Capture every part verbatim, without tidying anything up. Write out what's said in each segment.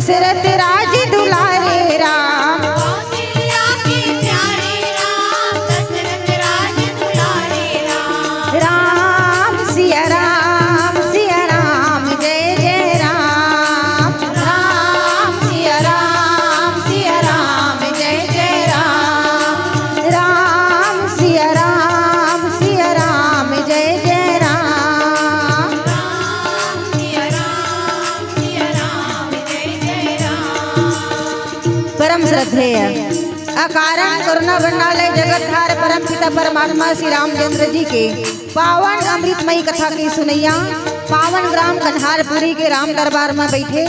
दशरथ राज दुलारे राम। कौशल्या के प्यारे राम, दशरथ राज दुलारे राम। राम सिया राम, सिया राम, जय जय राम। राम सिया राम, सिया राम, जय जय राम। राम सिया राम, सिया राम, जय जय राम। राम सिया राम, सिया राम, जय जय राम। परम श्रद्धेय अकारण करुणा गंडालय जगत धार परम पिता परमात्मा श्री रामचंद्र जी के पावन अमृतमयी कथा के सुनैया पावन ग्राम कन्हारपुरी के राम दरबार में बैठे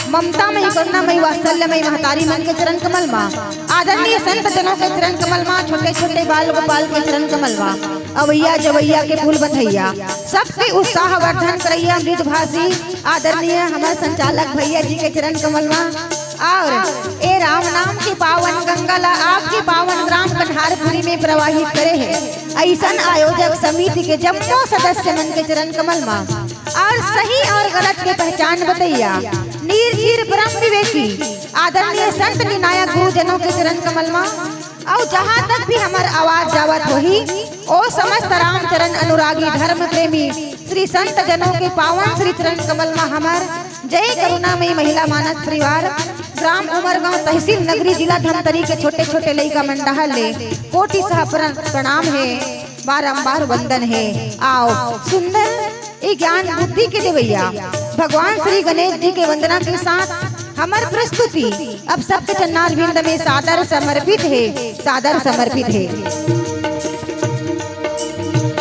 ममता मई, करुणा मई, वात्सल्य मई महतारी मन के चरण कमल मा, आदरणीय संत जनों के चरण कमल मा, छोटे छोटे बाल गोपाल के चरण कमल मा, अवैया जवैया के फूल बधैया, सबके उत्साह वर्धन करैया अमृत भाषी आदरणीय हमारे संचालक भैया जी के चरण कमल मा, और ए राम नाम के पावन गंगा ला आपके पावन ग्राम कन्हारपुरी में प्रवाहित करे हे। ऐसन आयोजक समिति के जम्मो सदस्य मन के चरण कमल मा, और सही और गलत के पहचान बतैया, निर्धीर परम विवेकी आदरणीय संत निर्णायक गुरुजनों के चरण कमल मा, और जहाँ तक भी हमार आवाज जावत होही, ओ समस्त रामचरण अनुरागी धर्म प्रेमी श्री संत जनों के पावन श्री चरण कमल मा हमार जय करुणामयी महिला मानस परिवार, ग्राम उमरगांव, तहसील नगरी, जिला धमतरी के छोटे छोटे लइका मन डहर ले कोटि सह प्रण-, प्रणाम हे, बारंबार वंदन हे। आओ सुंदर ए ज्ञान बुद्धि के देवैया भगवान श्री गणेश जी के वंदना के साथ हमर प्रस्तुति अब सबके चन्नार भिंद में सादर समर्पित हे, सादर समर्पित हे।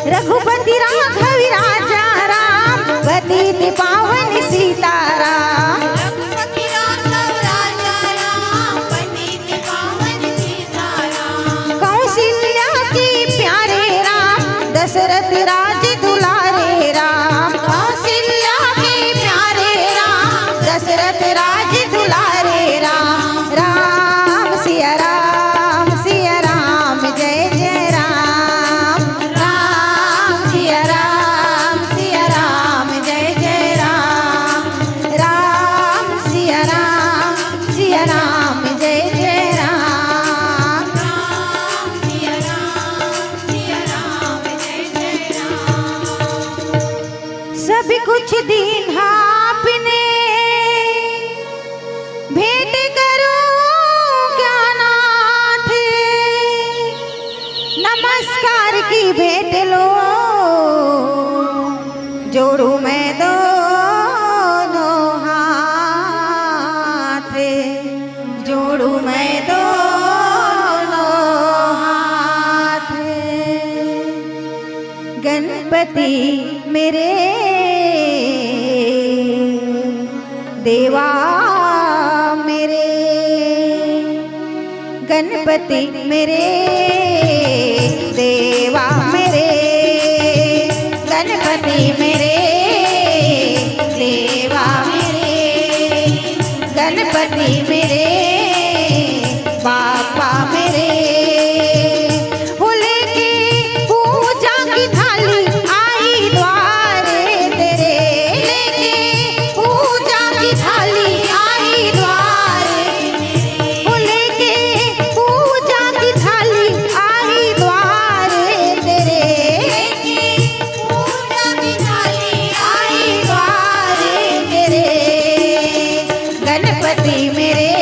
रघुपति राघव राजा राम, पतित पावन सीताराम। रघुपति राघव राजा राम, पतित पावन सीताराम। कौशल्या के प्यारे राम, दशरथ राज दुलारे राम। कौशल्या के प्यारे राम, दशरथ राज दुलारे राम। राम सिया राम, सिया राम, जय जय राम। राम सिया राम, सिया राम, जय जय राम। राम सिया राम, सिया राम, जय जय राम। राम सिया राम, सिया राम, जय जय राम। सब कुछ दीन्हा आपने, भेंट करूं क्या नाथ? नमस्कार की भेंट लो, जोड़ू मैं दोनों हाथ, जोड़ू मैं दोनों हाथ। गणपति मेरे, देवा मेरे, गणपति मेरे, देवा मेरे, गणपति मेरे, देवा मेरे, गणपति मेरे, बापा मेरे। फूल की पूजा की थाली आई द्वारे तेरे, लेके पूजा की थाली आई द्वारे। फूल की पूजा की थाली आई द्वारे तेरे, लेके पूजा की थाली आई द्वारे तेरे। गणपति मेरे,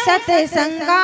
सत्संगा,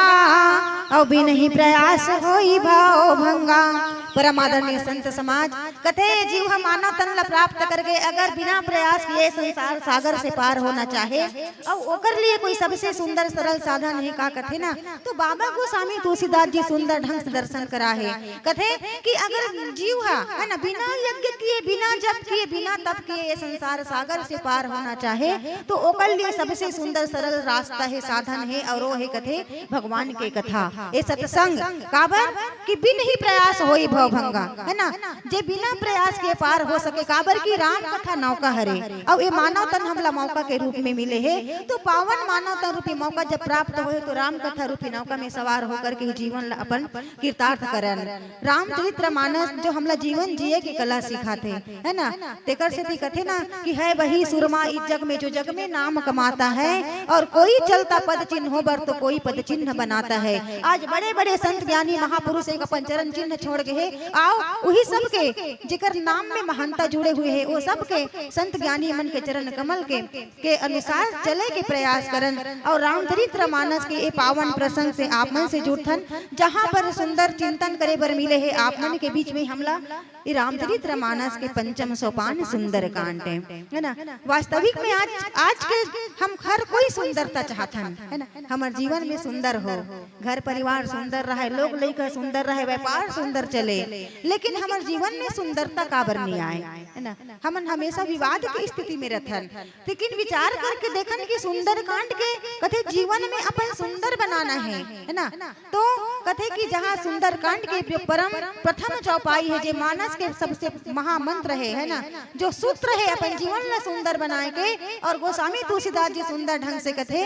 अउ बिन ही प्रयास होई भाव भंगा। परम आदरणीय संत समाज, कथे जीव ह मानव तन ला प्राप्त करके अगर बिना प्रयास किए संसार सागर से पार होना चाहे, अउ ओकर लिए कोई सबसे सुंदर सरल साधन हे का कथे ना, तो बाबा गोस्वामी तुलसीदास जी सुंदर ढंग से दर्शन करा हे। कथे कि अगर जीव ह, है ना, बिना यज्ञ किए, बिना जप किए, बिना तप किए ये संसार सागर से पार होना चाहे, तो ओकर लिए सबसे सुंदर सरल रास्ता हे, साधन हे, और वो हे कथे भगवान के कथा, ये सत्संग। काबर कि बिन ही प्रयास होई भव भंगा, है ना, जे बिना प्रयास के पार हो सके, काबर कि राम कथा नौका हरे, अउ ये मानव तन हमला मौका के रूप में मिले हे, तो पावन मानव तन रूपी मौका जब प्राप्त होए, तो राम कथा रूपी नौका में सवार होकर के ही जीवन ला अपन कृतार्थ करन। रामचरित्र मानस जो हमला जीवन जिए के कला सिखाथे, है ना, तेकर सेती कथे ना कि है वही सुरमा इस जग में जो जग में नाम कमाता है, और कोई चलता पद चिन्हों पर तो कोई पद चिन्ह बनाता है। आज बड़े-बड़े संत ज्ञानी महापुरुष एक अपन चरण चिन्ह छोड़ गए हे, अउ उही सबके जेकर नाम में महानता जुड़े हुए हे, वो सबके संत ज्ञानी मन के चरण कमल के, के अनुसार चले के प्रयास करन। अउ रामचरित्र मानस के ये पावन प्रसंग से आप मन से जुड़थन, जहाँ पर सुंदर चिंतन करे बर मिले हे आप मन के बीच में हमला ये रामचरित्र मानस के पंचम सोपान सुंदरकांड हे, है ना। वास्तविक में आज, आज के हम हर कोई सुंदरता चाहथन, है ना। हमर जीवन में सुंदर हो, घर परिवार सुंदर रहे, लोग लइका सुंदर रहे, व्यापार सुंदर चले, लेकिन हमर जीवन में सुंदरता काबर नहीं आए, है ना। हमन हमेशा विवाद के स्थिति में रथन, लेकिन विचार करके देखन कि सुंदरकांड के कथे जीवन में अपन सुंदर बनाना हे, है ना। तो कथे कि जहाँ सुंदरकांड के जो परम प्रथम चौपाई हे, जे मानस के सबसे महामंत्र हे, है ना, जो सूत्र हे अपन जीवन ला सुंदर बनाए के, और गोस्वामी तुलसीदास जी सुंदर ढंग से कथे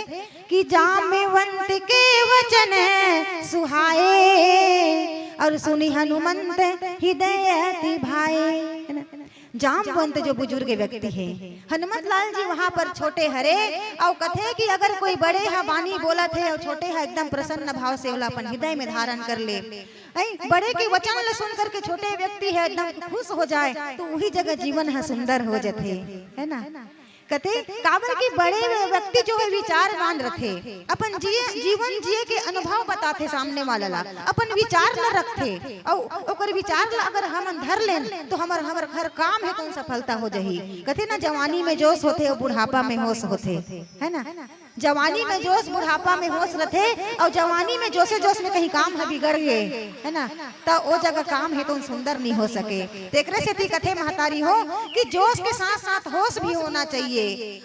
कि जामवंत के वचन सुहाए, और सुनि हनुमंत हृदय अति भाए, है ना। जामवंत जो बुजुर्ग व्यक्ति हे, हनुमत लाल जी वहां पर छोटे हरे, अउ कथे कि अगर कोई बड़े ह बानी बोलत हे अउ छोटे ह एकदम प्रसन्न भाव से ओला अपन हृदय में धारण कर ले, ऐ बड़े के वचन ल सुन करके छोटे व्यक्ति ह एकदम खुश हो जाए, तो वही जगह जीवन ह सुंदर हो जथे, है ना। कथे काबर कि बड़े व्यक्ति जो हे विचारवान रथे, अपन जिए, जीवन जिए के अनुभव बताथे सामने वाला ला, अपन विचार ला रखथे, अउ ओकर विचार ला अगर हमन धर लेन, तो हमर, हमर हर काम हे तो सफलता हो जाही। कथे ना, जवानी में जोश होथे अउ बुढ़ापा में होश होथे, है ना। जवानी में जोश, बुढ़ापा में होश रथे, अउ जवानी में जोशे जोश में कहीं काम ह बिगड़ गे, है ना, त ओ जगह काम हे तो सुंदर नहीं हो सके। तेकरे सेती कथे महतारी हो कि जोश के साथ साथ होश भी होना चाहिए,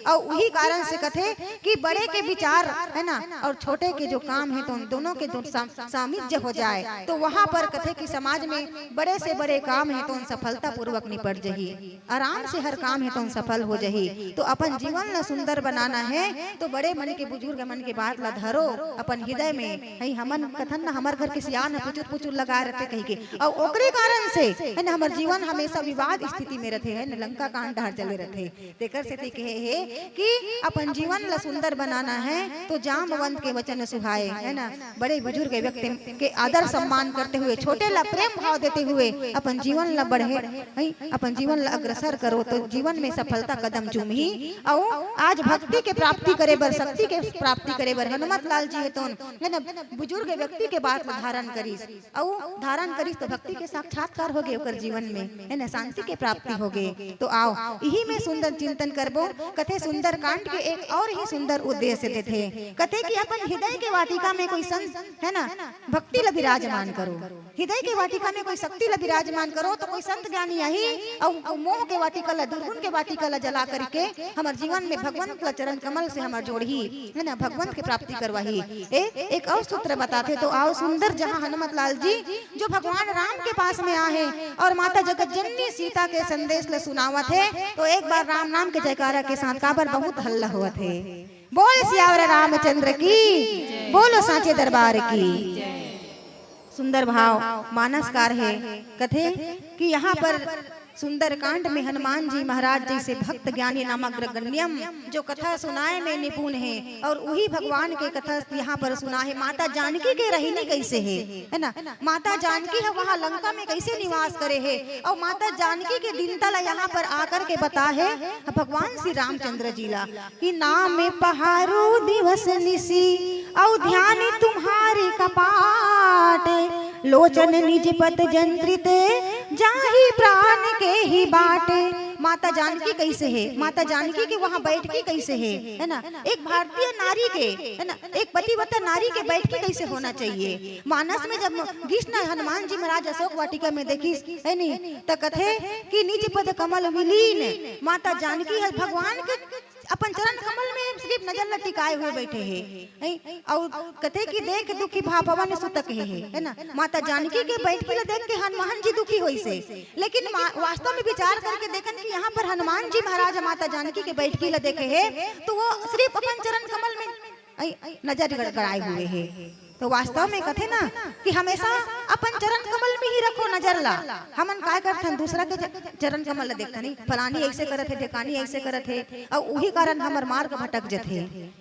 अउ उही कारण से कथे कि बड़े के विचार, है ना, और छोटे के जो काम हे तो उन दोनों के जो साम-, सामिज्य हो जाए, तो वहां पर कथे कि समाज में बड़े से बड़े काम हे तो उन सफलता पूर्वक निपट जही। आराम से हर काम हे तो सफल हो जही। तो अपन जीवन ला सुंदर बनाना हे, तो बड़े मन के, बुजुर्ग मन के बात ला धरो अपन हृदय में। हई हमन कथन ना, हमर घर के सियान ह पुचुर पुचुर लगा रथे कहिके, अउ ओकरे कारण से, है ना, हमर जीवन हमेशा विवाद स्थिति में रथे, है ना, लंका कांड डहर चले रथे। तेकर सेती कहे हे कि अपन जीवन ला सुंदर बनाना हे, तो जामवंत के वचन सुहाए, है ना, बड़े बुजुर्ग व्यक्ति के आदर सम्मान करते हुए, छोटे ला प्रेम भाव देते हुए अपन जीवन ला बढ़े, हई, अपन जीवन ला अग्रसर करो, तो जीवन में सफलता कदम चूमही। अउ आज भक्ति के प्राप्ति करे बर, शक्ति के प्राप्ति करे बर हनुमत लाल जी हे तोन, है ना, बुजुर्ग व्यक्ति के बात ला धारण करिस, अउ धारण करिस तो भक्ति के साक्षात्कार हो गे ओकर जीवन में, है ना, शांति के प्राप्ति हो गे। तो आओ, इही में सुंदर चिंतन करबो। कथे सुंदरकांड के एक और ही सुंदर उद्देश्य देथे, कथे कि अपन हृदय के वाटिका में कोई संत, है ना, भक्ति ला विराजमान करो। हृदय के वाटिका में कोई शक्ति ला विराजमान करो, तो कोई संत ज्ञानी आही, अउ, अउ मोह के वाटिका ला, दुर्गुण के वाटिका ला जला करके हमर जीवन में भगवंत ला चरण कमल से हमर जोड़ही, है ना, भगवंत के प्राप्ति करवाही। ए, एक और सूत्र बताथे, तो आओ सुंदर, जहाँ हनुमत लाल जी जो भगवान राम के पास में आहे अउ माता जगत जननी सीता के संदेश ला सुनावत हे, तो एक बार राम नाम के जयकारा के साथ काबर बहुत हल्ला होवत हे। बोल सियावर रामचंद्र की, बोलो सांचे दरबार की। सुंदर भाव मानसकार हे, कथे कि यहाँ पर सुंदरकांड में हनुमान जी महाराज जैसे भक्त ज्ञानी नाम अग्रगण्यम जो कथा सुनाए में निपुण हे, अउ उही भगवान के कथा यहाँ पर सुना हे। माता जानकी के रहनी कैसे हे, है ना? माता जानकी ह वहाँ लंका में कैसे निवास करे हे, अउ माता जानकी के दीनता ला यहाँ पर आकर के बता हे भगवान श्री रामचंद्र जी ला कि नाम पहारो दिवस निशि, अउ ध्यान तुम्हारे कपाट, लोचन निज पद जंत्रित, जाहि प्राण के ही बाट। माता जानकी कैसे हे, माता जानकी के वहाँ बैठकी कैसे हे, है ना? एक भारतीय नारी के, है ना, एक पतिव्रता नारी के बैठकी कैसे होना चाहिए। मानस में जब कृष्ण हनुमान जी महाराज अशोक वाटिका में देखिस, है नी, त कथे कि निज पद कमल विलीन, माता जानकी ह भगवान के अपन चरण कमल में सिर्फ नजर ल टिकाए हुए बैठे हे, हैं? अउ कथे कि देख दुखी भा पवन सुत कहे हे, है ना? माता जानकी के बैठकी ल देख के हनुमान जी दुखी होइसे, लेकिन मा-, वास्तव में विचार करके देखन कि यहाँ पर हनुमान जी महाराज माता जानकी के बैठकी ल देखे हे, तो वो सिर्फ अपन चरण कमल में, ऐ, नजर गड़गड़ाए हुए हे। तो वास्तव में कथे ना कि हमेशा अपन चरण कमल में ही रखो नजर ला। हमन काय करथन, दूसरा के च-, चरण कमल ला देखथन, "नहीं, फलानी ऐसे करत हे, ढेकानी ऐसे करत हे, अउ उही कारण हमर मार्ग भटक जथे।"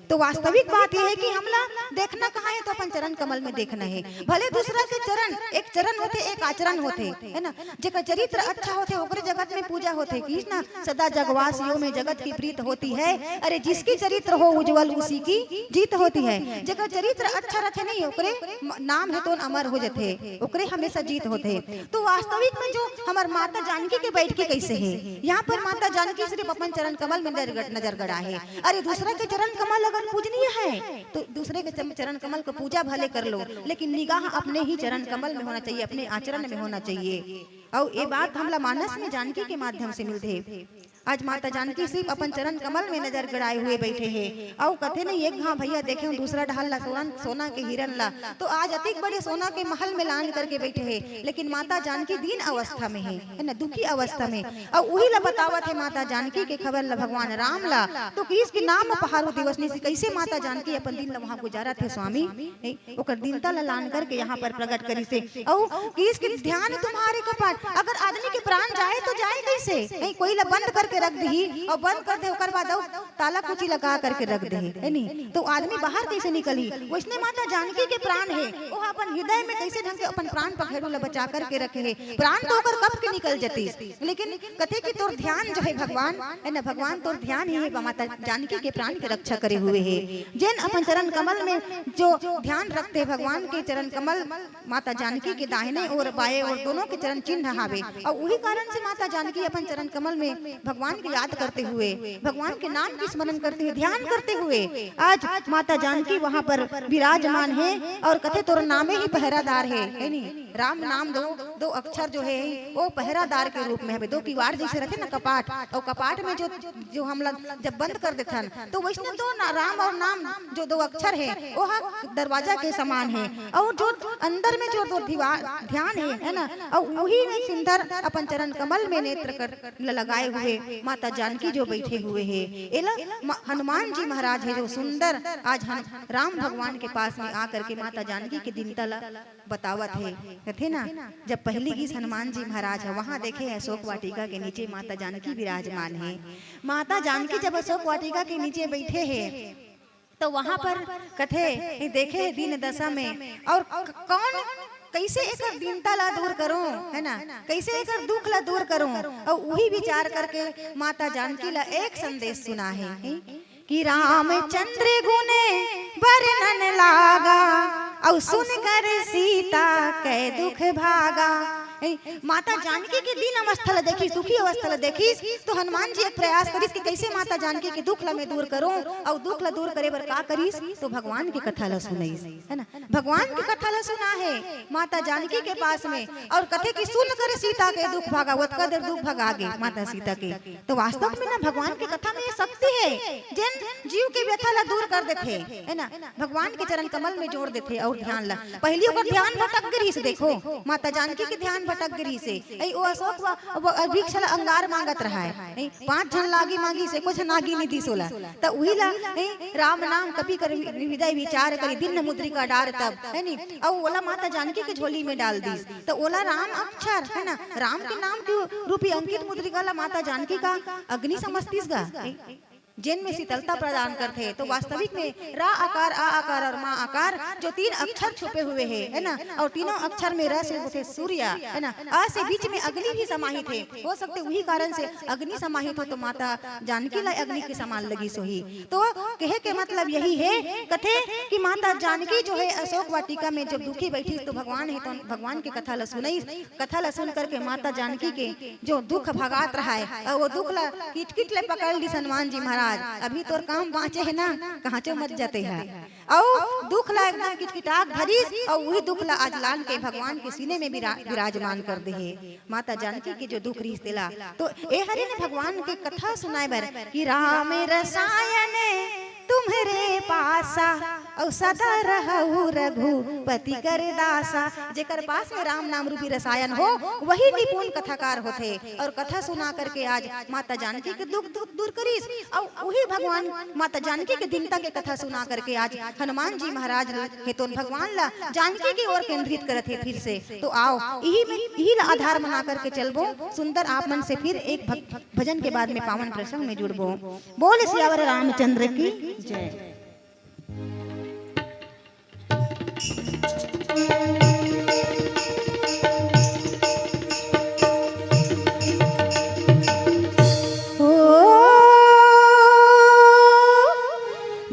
तो वास्तविक बात ये हे कि हमला देखना कहाँ हे, तो अपन चरण कमल में देखना हे। भले दूसरा के चरण, एक चरण होथे, एक आचरण होथे, है ना? जेकर चरित्र अच्छा होथे, ओकरे जगत में पूजा होथे। कृष्ण सदा जगवासियों में जगत की प्रीत होती है। अरे, जिसकी चरित्र हो उज्जवल, उसी की जीत होती है। जेकर चरित्र अच्छा रथे नहीं, ओकरे म-, नाम हे तो अमर हो जथे, ओकरे हमेशा जीत होथे। तो वास्तविक में जो हमर माता जानकी के बैठकी कैसे हे, यहाँ पर माता जानकी सिर्फ अपन चरण कमल में नजर, नजर गड़ा हे। अरे, दूसरा के चरण कमल अगर पूजनीय है, तो दूसरे के चम-, चरण कमल को पूजा भले कर लो, लेकिन निगाह अपने ही चरण कमल में होना चाहिए, अपने आचरण में होना चाहिए। अउ ये बात हमला मानस में जानकी के माध्यम से मिलथे। आज माता जानकी सिर्फ अपन चरण कमल में नजर गड़ाए हुए बैठे हे। अउ कथे नहीं, एक घाव भैया देखे हूँ दूसरा ढाल ला, सोना, सोना के हिरन ला, तो आज अतिक बड़े सोना के महल में लान करके बैठे हे, लेकिन माता जानकी दीन अवस्था में हे, है ना, दुखी अवस्था में। अउ उही ला बतावत हे माता जानकी के खबर ला भगवान राम ला, तो किहिस कि नाम पहारो दिवस निशि, कैसे माता जानकी अपन दिन ला वहाँ गुजारत हे स्वामी, नहीं? ओकर दीनता ला लान करके यहाँ पर प्रकट करिसे। अउ किहिस कि ध्यान तुम्हारे कपाट, अगर आदमी के प्राण जाए तो जाए कैसे? नहीं, कोई ला बंद करके रख दिही अउ बंद कर दे, ओकर बाद अउ ताला कुची लगा करके रख दे, है नहीं? तो आदमी बाहर कैसे निकलही? वैसने माता जानकी के प्राण हे, वो अपन हृदय में कैसे ढंग के अपन प्राण पखेरु ला बचा करके रखे हे। प्राण तो ओकर कब के निकल जतिस, लेकिन कथे कि तोर ध्यान जो हे भगवान, है ना, भगवान तोर ध्यान ही हे माता जानकी के प्राण के रक्षा करे हुए हे। जेन अपन चरण कमल में जो ध्यान रखथे, भगवान के चरण कमल माता जानकी के दाहिने ओर बाएं ओर दोनों के चरण चिन्ह हावे, अउ उही कारण से माता जानकी अपन चरण कमल में भगवान के याद करते हुए, भगवान के नाम के स्मरण करते हुए, ध्यान करते हुए आज माता जानकी वहाँ पर विराजमान हे। अउ कथे तोर नामे ही पहरादार हे, है नी? राम नाम दो, दो अक्षर जो हे, वो पहरादार के रूप में हवे। दो किवाड़ जैसे रथे ना कपाट, अउ कपाट में जो, जो हमला जब बंद कर देथन, तो वैसने दो ना, राम अउ नाम जो दो अक्षर हे, वो हा दरवाजा के समान हे। अउ जो अंदर में जो दो दीवार ध्यान हे, है ना, अउ उही में सुंदर अपन चरण कमल में नेत्र कर ल-, लगाए हुए माता जानकी जो बैठे हुए हे, एला म-, हनुमान जी महाराज हे जो सुंदर आज हम राम भगवान के पास में आकर के माता जानकी के दीनता ला बतावत हे। कथे ना, जब पहली गीस हनुमान जी महाराज ह, वहां देखे हे अशोक वाटिका के नीचे माता जानकी विराजमान हे। माता जानकी जब अशोक वाटिका के नीचे बैठे हे, तो वहां पर कथे, "ये देखे दीन दशा में, अउ क-, कौन, कैसे एकर दीनता ला दूर करूं, है ना, कैसे एकर दुख ला दूर करूं?" अउ उही विचार करके माता जानकी ला एक संदेश सुना हे कि रामचंद्र गुण वर्णन लागा, अउ सुन कर सीता कै दुख भागा। ए, माता जानकी के दीन अवस्था ला देखिस, दुखी अवस्था ला देखिस, तो हनुमान जी एक प्रयास करिस कि कैसे माता जानकी के दुख ला मैं दूर करूं, अउ दुख ला दूर करे बर का करिस, तो भगवान के कथा ला सुनाइस, है ना। भगवान के कथा ला सुना हे माता जानकी के पास में, अउ कथे कि सुन कर सीता के दुख भागा, ओतका देर दुख भगा गे माता सीता के। तो वास्तव में ना, भगवान के कथा में ये शक्ति हे, जेन जीव के व्यथा ला दूर कर देथे, है ना, भगवान के चरण कमल में जोड़ देथे अउ ध्यान ला। पहली ओकर ध्यान भटक गे रिहिस, देखो, माता जानकी के ध्यान भटक गे रिहिसे। अई ओ अशोक व-, व-, वृक्ष ला अंगार मांगत रहय। अई पांच झन ला आगी मांगिस, एको झन आगी नइ दिस ओला। त उही ला, अई राम नाम कपि कर वि-, हृदय विचार करी, दीन मुद्रिका डार तब, हे नी? अउ ओला माता जानकी के झोली में डाल दिस। त ओला राम अक्षर, हे ना? राम के नाम के रूपी अंकित मुद्रिका ला माता जानकी का अग्नि समझतिस गा। जेन में शीतलता प्रदान करथे, तो वास्तविक में रा आकार, आ आकार और मा आकार, जो तीन अक्षर छुपे हुए हैं, है ना, और तीनों अक्षर में र से होथे सूर्य, है ना, अ से बीच में अग्नि भी समाहित है। हो सकथे उही कारण से अग्नि समाहित हो, तो माता जानकी ला अग्नि के समान लगिस होही। तो कहे के मतलब यही है, कथे कि माता जानकी जो है अशोक वाटिका में जब दुखी बैठी, तो भगवान है, तो भगवान के कथा ला सुनई, कथा ला सुन करके माता जानकी के जो दुख भगात रहय, अउ वो दुख ला किटकिट ले पकड़ लिस हनुमान जी महाराज, अभी तोर काम बांचे हे ना, कहांचो मत जाते है। अउ दुख ला एकदम किटकिटात धरिस, अउ उही दुख ला आज लान के भगवान के सीने में विरा-, विराजमान कर दे हे। माता जानकी के जो दुख रिहिस तेला, तो ए हरे ने भगवान के कथा सुनाए बर कि राम रसायन तुम्हरे पासा, अउ सदा रहउ रघुपति कर दासा। जेकर पास में राम नाम रूपी रसायन हो, वही निपुण कथाकार होथे। और कथा सुना करके आज माता जानकी के दुख, दुख दूर करिस, अउ उही भगवान माता जानकी के दीनता के कथा सुना करके आज हनुमान जी महाराज हेतुन भगवान ला जानकी के ओर केंद्रित करत हे फिर से। तो आओ, इही में, इही ला आधार बना करके चलबो। सुंदर आप मन से फिर एक भक-, भजन के बाद में पावन प्रसंग में जुड़बो। बोल सियावर रामचंद्र की जय। ओ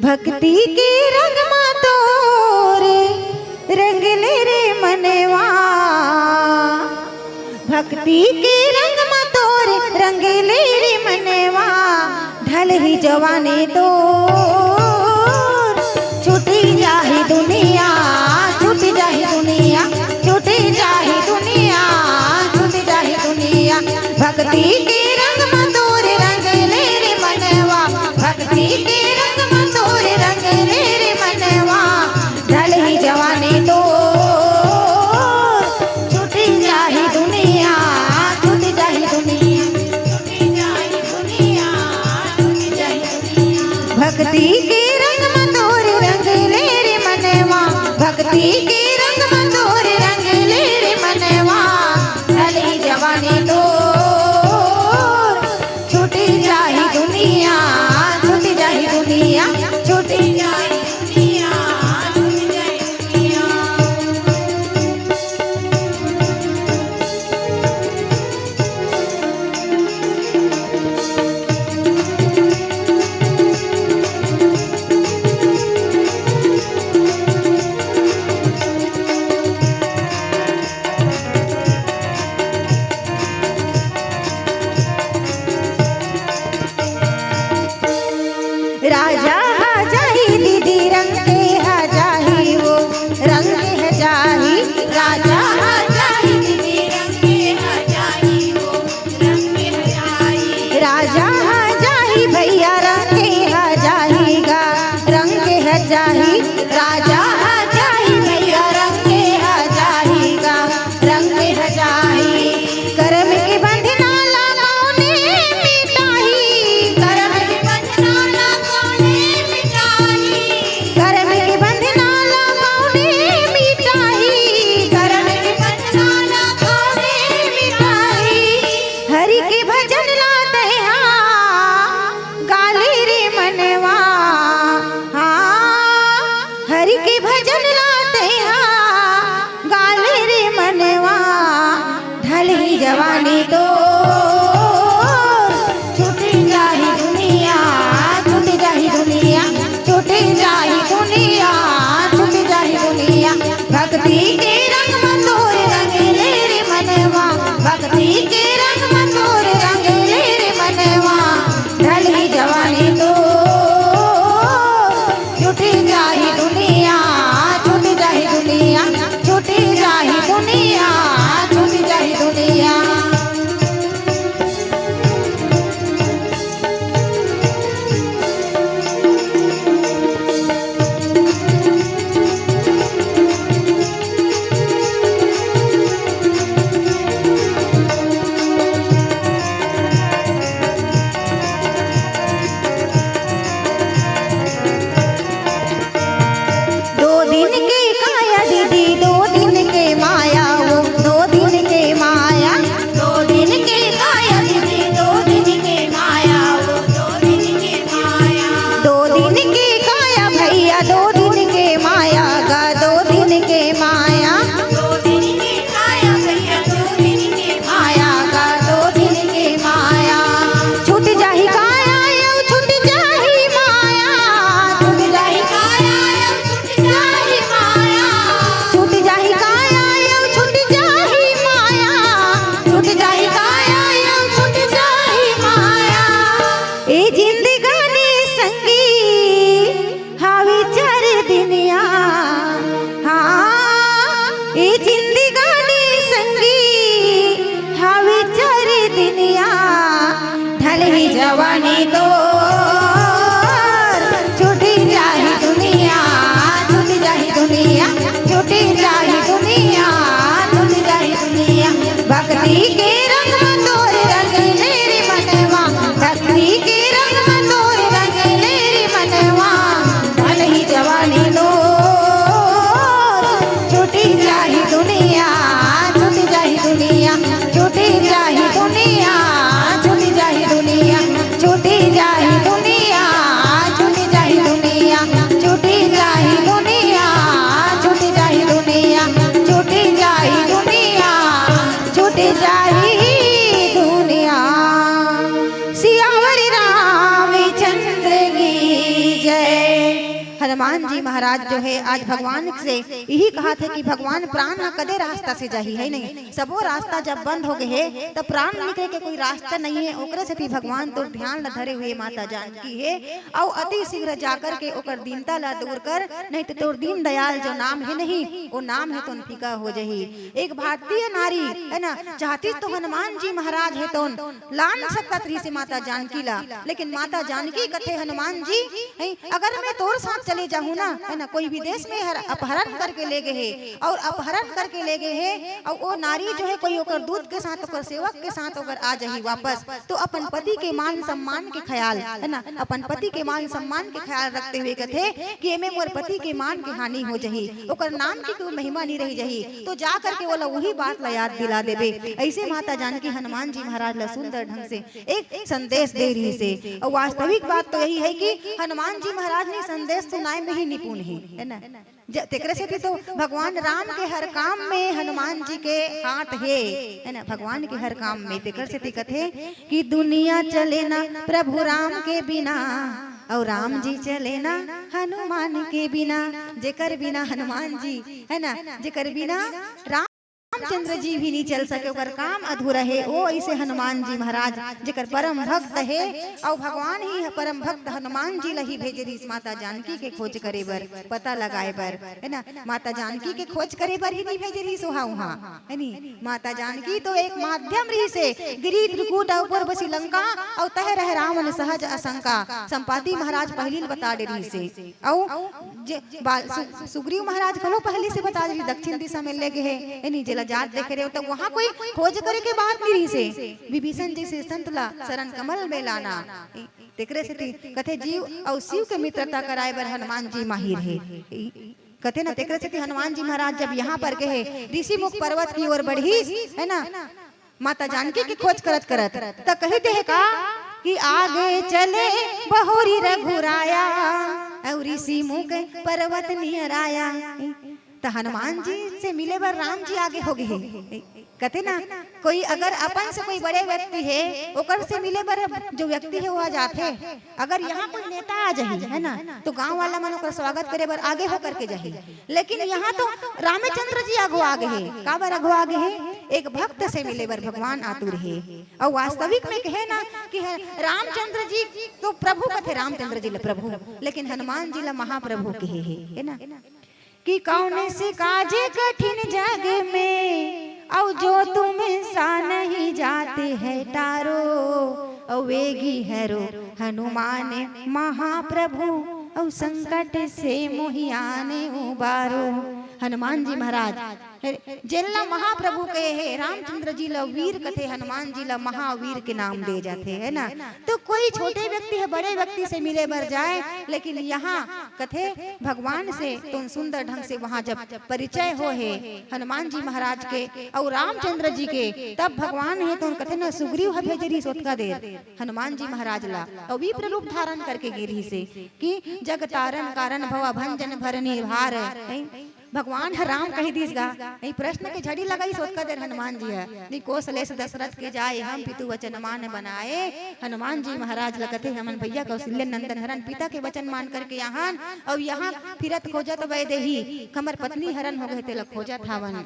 भक्ति के रंग मा तोरे रंग ले रे मनवा, भक्ति के रंग मा तोरे रंग ले रे मनवा, ढलही जवानी तोर छूटी जाही दुनिया, छूटी जाही दुनिया, छूटी जाही दुनिया, छूटी जाही दुनिया। भक्ति के रंग मा तोरे रंग ले रे मनवा, भक्ति के रंग मा तोरे रंग ले रे मनवा, ढलही जवानी तोर छूटी जाही दुनिया, छूटी जाही दुनिया, छूटी जाही दुनिया, छूटी जाही दुनिया। भक्ति के रंग मा तोरे रंग ले रे मनवा, भक्ति के रंग मा तोरे रंग ले रे मनवा, ढलही जवानी तोर छूटी जाही दुनिया, छूटी जाही दुनिया, छूटी जाही दुनिया, छूटी जाही दुनिया। राजा हा जाही दीदी, रंग के हा जाही वो, रंग के हा जाही। राजा हा जाही दीदी, रंग के हा जाही वो, रंग के हा जाही। राजा हा जाही भैया, रंग के हा जाही गा, रंग के हा जाही। राजा हा जाही भैया, रंग के हा जाही गा, रंग ह जाही। करम के बंधना ला कौने मिटाही, करम के बंधना ला कौने मिटाही, करम के बंधना ला कौने मिटाही, करम के बंधना ला कौने मिटाही। हरि के भजन ला तैहा ही जवानी तोर छूटी जाही दुनिया, छूटी जाही दुनिया, छूटी जाही दुनिया, छूटी जाही दुनिया। भक्ति के रंग में तोर रंग ले रे मनवा, भक्ति के रंग में तोर रंग ले रे मनवा। भल ही जवानी तोर छूटी जाही दुनिया, छूटी जाही दुनिया, छूटी जाही दुनिया, छूटी जाही दुनिया, छूटी जाही दुनिया, छूटी जाही दुनिया, छूटी जाही दुनिया, छूटी जाही दुनिया, छूटी जाही दुनिया, छूटी जाही दुनिया। सियावर रामचंद्र की जय। हनुमान जी महाराज जो है आज भगवान से यही कहा थे कि भगवान प्राण ह कदे रास्ता से जाही, है नहीं? सबो रास्ता जब बंद हो गए हे, तब प्राण निकले के कोई रास्ता नहीं है। ओकरे सेती भगवान तोर ध्यान ल धरे हुए माता जानकी हे, अउ अति शीघ्र जाकर के ओकर दीनता ला दूर कर, नहीं तो तोर दीन दयाल जो नाम है नहीं, वो नाम है तो फीका हो जाही। एक भारतीय नारी है ना, चाहती तो हनुमान जी महाराज है तो लान सकत रहिसे माता जानकी ला, लेकिन माता जानकी कथे हनुमान जी, हैं, अगर मैं तोर साथ चले जाहूँ ना, है ना, कोई विदेश में हर, अपहरण करके ले गए हे और अपहरण करके ले गए हे और वो नारी जो है कोई ओकर दूत के साथ, ओकर सेवक के साथ ओकर आ जाही वापस, तो अपन पति के मान सम्मान के ख्याल, है ना, अपन पति के मान सम्मान के ख्याल रखते हुए कथे कि एमे मोर पति के मान के हानि हो जाही, ओकर नाम की कोई महिमा नहीं रही जाही, तो जा करके ओला वही बात ला याद दिला देबे। ऐसे माता जानकी हनुमान जी महाराज ला सुंदर ढंग से एक संदेश दे रहिसे। और वास्तविक बात तो यही है कि हनुमान जी महाराज ने संदेश सुनाए में ही निपुण है, है ना? ज-, तेकरे सेती तो भगवान राम के हर काम में हनुमान जी के हाथ हे, है ना? भगवान के हर काम में। तेकर सेती कथे कि दुनिया चले ना प्रभु राम के बिना, और राम जी चले ना हनुमान के बिना। जेकर बिना हनुमान जी, है ना, जेकर बिना राम रामचंद्र जी भी नहीं चल सके, ओकर काम अधूरा हे। ओ ऐसे हनुमान जी महाराज जेकर परम भक्त हे, अउ भगवान ही परम भक्त हनुमान जी ला ही भेजे रहिस माता जानकी के खोज करे बर, पता लगाए बर, है ना? माता जानकी के खोज करे बर ही नहीं भेजे रहिस ओहा उहाँ, है नी? माता जानकी तो एक माध्यम रहिसे, गिरि त्रिकूट अउ पूर्व लंका अउ तह रहे रावण सहज आशंका। संपाति महाराज पहिली ल बता डे रहिसे। अउ जे बाल-, सु-, सुग्रीव महाराज घलो पहिली से बता रही, दक्षिण दिशा में ले गे हे, यानी जेला जात देखे रहे हो, तो वहाँ कोई खोज करे के बात नहीं रहिसे। विभीषण जैसे संत ला शरण कमल में लाना। तेकरे सेती कथे जीव अउ शिव के मित्रता कराए बर हनुमान जी माहिर हे। कथे ना, तेकरे सेती हनुमान जी महाराज जब यहाँ पर गए, ऋषि मुख पर्वत की ओर बढ़ी, है ना, माता जानकी के खोज करत करत त कहि देहे का कि आगे चले बहुरी रघुराया, अउ ऋषि मुख पर्वत नियराया। त हनुमान जी से मिले बर राम जी आगे हो गए हे। कथे ना, कोई अगर अपन से कोई बड़े व्यक्ति हे, ओकर से मिले बर जो व्यक्ति हे, वो आ जाथे। अगर यहाँ कोई नेता आ जाही, है ना, तो गांव वाला मन ओकर स्वागत करे बर आगे हो करके जाही। लेकिन यहाँ तो रामचंद्र जी अगवा गे हे। काबर अगवा गे हे? एक भक्त से मिले बर भगवान आतुर हे। अउ वास्तविक में कहे ना कि ह-, रामचंद्र जी तो प्रभु कथे, रामचंद्र जी ला प्रभु, लेकिन हनुमान जी ला महाप्रभु कहे हे, है ना? कि कौन से काज कठिन जग में, अउ जो तुम सा नहीं जाते है टारो, अउ वेगी हरो हनुमान महाप्रभु, अउ संकट से मोहि आने उबारो। हनुमान जी महाराज, हे, जेन ला महाप्रभु कहे हे, रामचंद्र जी ला वीर कथे, हनुमान जी ला महावीर के नाम दे जाथे, है ना? तो कोई छोटे व्यक्ति हे, बड़े व्यक्ति से मिले बर जाए, लेकिन यहाँ कथे भगवान से तो सुंदर ढंग से वहाँ जब परिचय हो हे हनुमान जी महाराज के अउ रामचंद्र जी के, तब भगवान हे तो कथे ना, सुग्रीव ह भेजे रहिस ओतका देर हनुमान जी महाराज ला, अउ विप्र रूप धारण करके गे रहिसे कि जग तारण कारण भवा भंजन भरनी भार। हैं? भगवान ह राम कहि दिस गा, नहीं, प्रश्न के झड़ी लगाइस ओतका देर हनुमान जी ह। नहीं, कोसलेस दशरथ के जाए हम पितु वचन मान बनाए। हनुमान जी महाराज ल कथे, हमन भैया कौशल्य नंदन हरन, पिता के वचन मान करके आहन, अउ यहाँ फिरत खोजत वैदेही, हमर पत्नी हरन हो गए, तेला खोजत हावन।